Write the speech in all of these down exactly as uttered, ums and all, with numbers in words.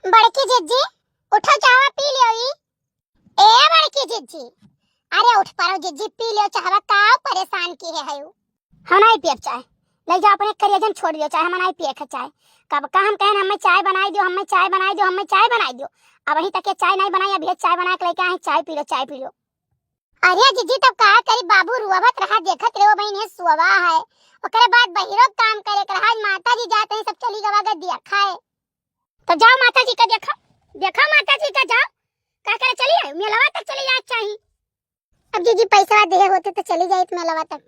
बड़की जिज्जी, उठो, चाहवा पी लियो ई। ए बड़की जिज्जी, अरे उठ पड़ो जिज्जी, पी लियो चाहवा, का परेशान किहे हयू? हम नाहीं पियब चाय, लइ जाओ अपने करिया जन, छोड़ दियो चाय, हम नाहीं पिए के चाय। कब का हम कहेन, हमें चाय बनाइ दियो, हमें चाय बनाइ दियो, हमें चाय बनाइ दियो। अबहीं तक ये चाय नाहीं बनाई, अभी ये चाय बनाइ के लइके आए हैं, चाय पी लो, चाय पी लो। अरे जिज्जी, तब का करी, बाबू रुआवत रहा, देखत रहो बहिन, ये सुअवा है। ओकरे बाद बहिरो काम करे के रहा, आज माता जी जात हैं, सब चली गवा गए दिया खाए। तब जाओ माता जी का देखो, देखो माता जी का, जाओ, का करे चली आए, मेलवा तक चली जाए चाही। अब जिज्जी पैसा देहे होते तो चली जाइत मेलवा तक।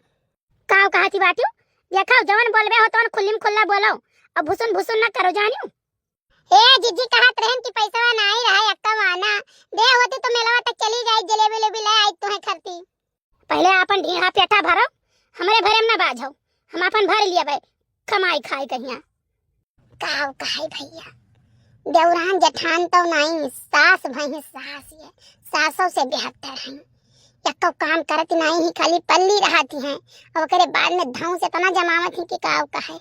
काव कहती बाटियो, देखो जवन बोलबे हो तवन खुल्ली में खुल्ला बोलो, अब भुसुन भुसुन ना करो जानियो। ए जिज्जी, कहत रहन कि पैसवा नाई रहा, एक्का माना दे होती तो मेलवा तक चली जाई, जलेबी लेबी ले आई तुहे खरती। पहिले आपन ढीढ़ा पेटा भरो, हमरे भरे में ना बाझो, हम आपन भर लियबे, कमाई खाई कहिया। काव कहाई भइया, देवरान जेठान तो नाई, सास भई सास, ये सासों से बेहतर हैं। एक्को काम करत नाई ही, खाली पल्ली रहती हैं, और ओकरे बाद में धौंस इतना जमावत ही कि काव कहे।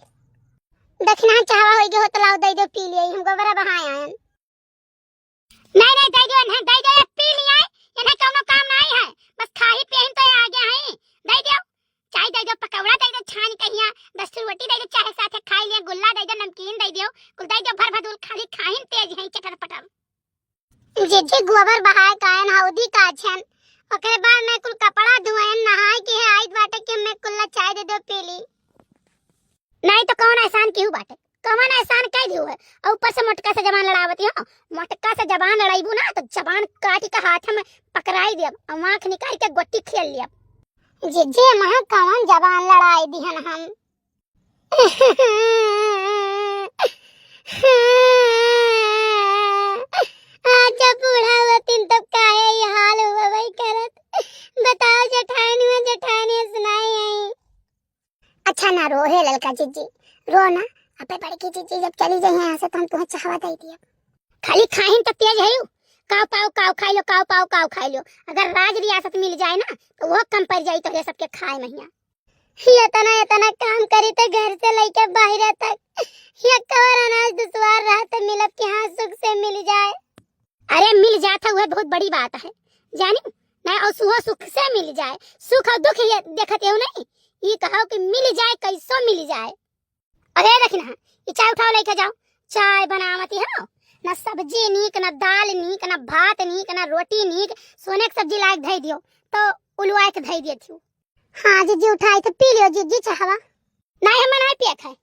दखिना चाहवा होई गयो हो तो लाओ दइ दो, पी लिये, हम गोबरा बहाए आयन। नाहीं, नाहीं, दइ दो, इन्हें दइ दो, ये पी लिये, इन्हें कौनो काम नाहीं है, बस खाही पियही तो ये आगे हैं, दइ दो, चाय दइ दो, पकौड़ा दइ दो, छान कहिया, दस ठो रोटी दइ दो, चाहे साथे खाई लिये, गुल्ला दइ दो, नमकीन दइ दो, कुल दइ दो, भर भदूल खाली खाहिन तेज हैं, चटर पटर। जिज्जी गोबर बहाए कायन हौदी काछन, ओकरे बाद में कुल कपड़ा धोएन, नहाए के है, आइत बाटे कि हमें कुल्ला चाय दे दो, पी ली। नाहीं तो कौन एहसान केहू बाटे, कौन एहसान कह दियो है, और ऊपर से मोटका से जबान लड़ावती हो। मोटका से जबान लड़ाइबू ना तो जबान काटी के हाथ में पकड़ाई देब, और आँख निकाल के गोटी खेल लियब। जिज्जी, महा कौन जबान लड़ाई दिहन हम? आज जब बूढ़ा होतिन तब काहे ई हाल होवै करत? बताओ जेठानी, जेठानी सुनाई आई। अच्छा ना रो हे ललका जिज्जी, रो ना। अबे बड़की जिज्जी जब चली जाई यहाँ से तो हम तुहे चाहवा दे दिया। खाली खाहिन तो तेज है यू। काव पाव काव खाई लो, काव पाव काव खाई लो। अगर राज रियासत मिल जाए ना तो वो कम पड़ जाई तोहरे सबके खाए महिया। इतना, इतना काम करी त घर से लइके बाहरे तक, ये कवर अनाज दुश्वार रहा त मिलब कि हाँ, सुख से मिल जाए। अरे, मिल जात है, वह बहुत बड़ी बात है, जानी ना, और सुहो सुख से मिल जाए। सुख और दुख ये देखत हो नहीं, ये कहो कि मिल जाए, कैसो मिल जाए। अरे, देखी ना, ये चाय उठाओ, लेके जाओ, चाय बनावती हो ना, सब्जी नीक, ना दाल नीक, ना भात नीक, ना रोटी नीक, सोने की सब्जी लायक धई दियो, तो उलवाए के धई दिए थी। हाँ जिज्जी, उठाई तो पी लियो जिज्जी चाहवा। नाहीं, हमें नाहीं पिए के है,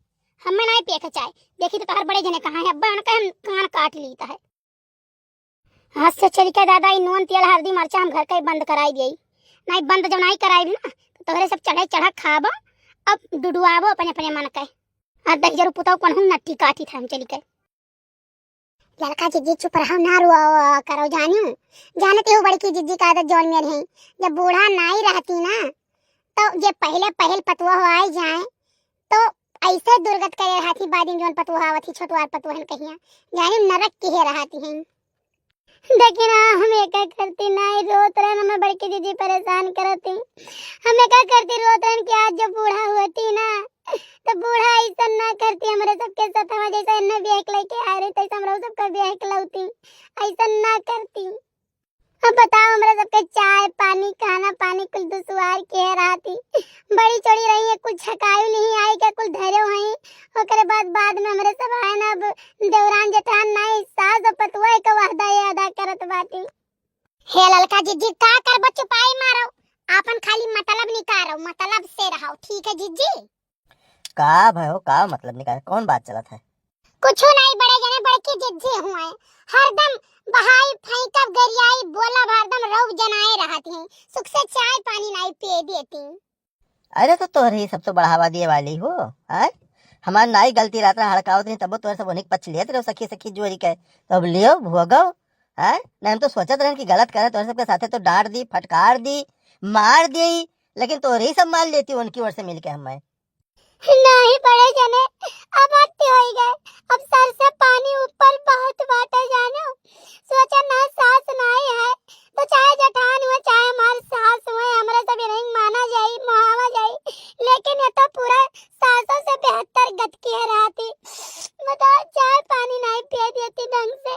हमें नाहीं पिए के चाय। देखी तो तोहर बड़े जने कहाँ है, अब्बा उनका हम कान काट ली तो है। आज से चल के दादा, ई नून, तेल, हरदी, मरचा हम घर का ही बंद कराई दिए। नाहीं बंद जब नाहीं कराई ना, तो तोहरे सब चढ़े चढ़ा खाबो, अब डुडुआबो अपने अपने मन के। आ दहिजरू पुताऊ कौन हम नट्टी काटी था हम चली के। ललका जिज्जी चुप रहो, ना रोआ करो जानियो। जानती हो बड़की जिज्जी का आदत जौन मेर है, जब बूढ़ा नाई रहती ना, तो जे पहले पहल पतुआ हो आई जाए, तो ऐसे दुर्गत करे रहती, बाद में जौन पतुआ आवत ही, छोटवार पतुआ हन कहिया, जानियो नरक किहे रहती हैं। देखी ना, हम एका करती नाई रोत रहन, हमें बड़की जिज्जी परेशान करती। हम एका करती रोत रहन कि आज जब बूढ़ा होती ना, तो बूढ़ा ऐसा ना करती, हमरे सबके साथ हम जैसा इन्हें ब्याह के लेके आए रही, तैसा हमरा सबका ब्याह के लौती, ऐसा ना करती। अब बताओ, हमरा सबके चाय पानी, खाना पानी कुल दुश्वार के रहती। बड़ी चोरी रही है, कुल छकायु नहीं आई के कुल धरे हैं। ओकरे बाद, बाद में हमरे सब आए ना, अब देवरान जेठान नाई, सास और पतुआ के वादा ये अदा करत बाटी। हे ललका जिज्जी, का करबो, चुपाई मारो, आपन खाली मतलब निकारो, मतलब से रहो, ठीक है जिज्जी? का भयो, का मतलब निकारे, कौन बात चलत है? कुछो नाई बड़े जने, बड़की जिज्जी हुए, हरदम बहाई, फेंकब, गरियाई, बोलब, हरदम रौब जनाए रहत ही, सुख से चाय पानी नाई पिए देती। अरे तो तोहरे ही सब तो बढ़ावा दिए वाली हो, आय? हमार नाई गलती रात ना हड़कावत रही, तबो तोहरे सब उन्हीं के पक्ष लेत रहो, सखी सखी जोरी के, तो अब लियो, भोगो, आय? नहीं हम तो सोचत रहन कि गलत करे, तोहरे सबके साथे तो डांट दी, फटकार दी, मार दी, लेकिन तोहरे ही सब मार लेती उनकी ओर से मिलके हमें। नाही बड़े जने, अब अति होई गए। अब सर से पानी ऊपर बहत बाटे जानो। सोचा ना सास नाही है, तो चाहे जेठान हुए, चाहे हमार सास हुए, हमरा सब रिंग माना जाई, मोहावा जाई। लेकिन ये तो पूरा सासों से बेहतर गत किहे रहती। बताओ, चाय पानी नाही पिए देती ढंग से।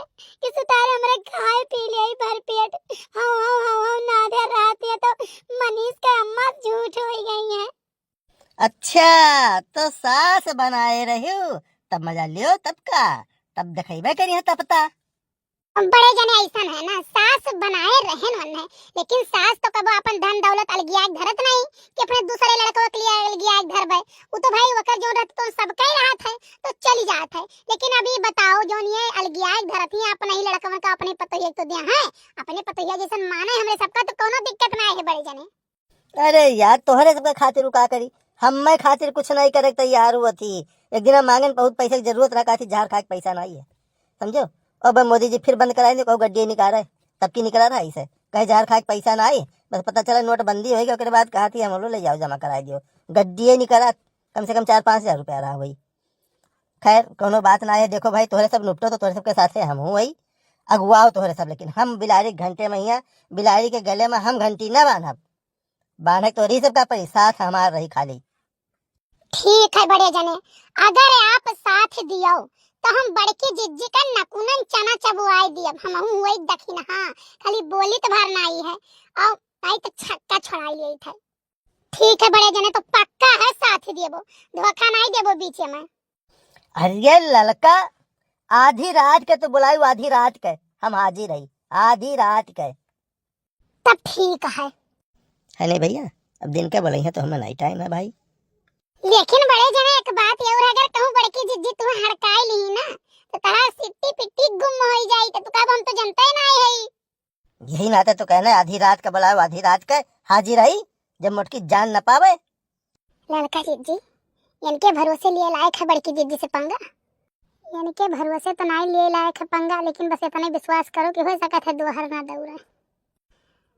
सुतार हमरे खाए पी ले भर पेट। हाँ, हाँ, हाँ, हाँ, ना दे रात ये तो मनीष के अम्मा झूठ होई गई है। अच्छा, तो सास बनाए रह्यो, तब मजा लियो, तब का, तब देखइबे करिहे तब ता। बड़े जने ऐसन है ना, सास बनाए रहन वन है, लेकिन सास तो कबो अपन धन दौलत अलगिया के धरत नहीं कि अपने दूसरे लड़कों के लिए अलगिया के धरबे। वो तो भाई वकर जो रहत तो सबका ही रहत है, तो चली जात है। लेकिन अभी बताओ, जो ये अलगिया के धरत ही अपने ही लड़कवन का अपने पतोहिया के तो दिया है, अपने पतोहिया जैसन माने हमरे सबका तो कोनो दिक्कत ना है बड़े जने। अरे यार, तोहरे सबके खातिर उ का करी, हम्मे खातिर कुछ नहीं करे के तैयार हुआ थी। एक दिन हम मांगन बहुत पैसे की जरूरत रहा, कहा थी, "झार खाए के पैसा नहीं है।" समझो? अब मोदी जी फिर बंद कराए, कहू गड्डी निकाल रहे, तब की निकला रहा इसे, कहे, "झार खाए के पैसा नहीं।" बस पता चला नोटबंदी होई, ओकरे बाद कहा थी, "हम लो ले जाओ, जमा कराए दियो।" गड्डिए निकला, कम से कम चार पाँच हजार रुपया रहा वही। खैर, कोनो बात ना है। देखो भाई, तोहरे सब निपटो तो तोहरे सबके साथे हम हूँ वही, अगुआओ तोहरे सब, लेकिन हम बिलारी के घंटे में हिया, बिलारी के गले में हम घंटी ना बांधब। बांधे के तोहरी सबका परी, साथ हमार रही खाली। ठीक है बड़े जने, अगर आप साथ दियो तो हम बड़की जिज्जी का नकुनन चना चबुआई दियब। हम हूँ वही दखिनहा, खाली बोली तो भर नाई है, और नाई तो छक्का छोड़ाई लेत है। ठीक है बड़े जने, तो पक्का है साथ देबो, धोखा नहीं देबो बीच में। अरे ललका, आधी रात के तो बुलायु, आधी रात के हम हाजिर रही, आधी रात के। तब ठीक है। है नहीं भैया, अब दिन के बोले हैं तो हमें नहीं टाइम है भाई। लेकिन बड़े जने एक बात ये और, अगर कहूँ बड़की जिज्जी तुम्हें हड़काई ली ना, तो तहार सिट्टी पिट्टी गुम हो जाई, तो तू कहब हम तो जनते ही नहीं है। यही नाते तो कहना है, आधी रात का बुलाओ, आधी रात के हाजिर आई, जब मोटकी जान न पावे। ललका जिज्जी, इनके भरोसे लिए लायक है बड़की जिज्जी से पंगा। इनके भरोसे तो नहीं लिए लायक है पंगा, लेकिन बस इतना विश्वास करो कि हो सकत है दोहर ना दौड़े।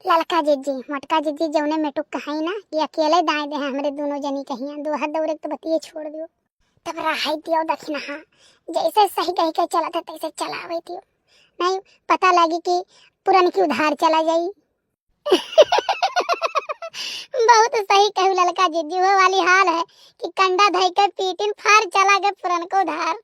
ललका जिज्जी, मोटका जिज्जी, जौने मेटुक कहाई ना कि अकेले दाएं दे हैं हमरे दोनों जनी कहिया, दोहर दौड़े के तो बतिये छोड़ दियो। तब रहाई दियो दखिनहा, जैसे सही कह के चलत है तैसे चलावे दियो, नहीं पता लगी कि पुरन की उधार चला जाई। बहुत सही कहू ललका जिज्जी, वो वाली हाल है कि कंडा धई के पीटिन फार चला गए पुरन को उधार।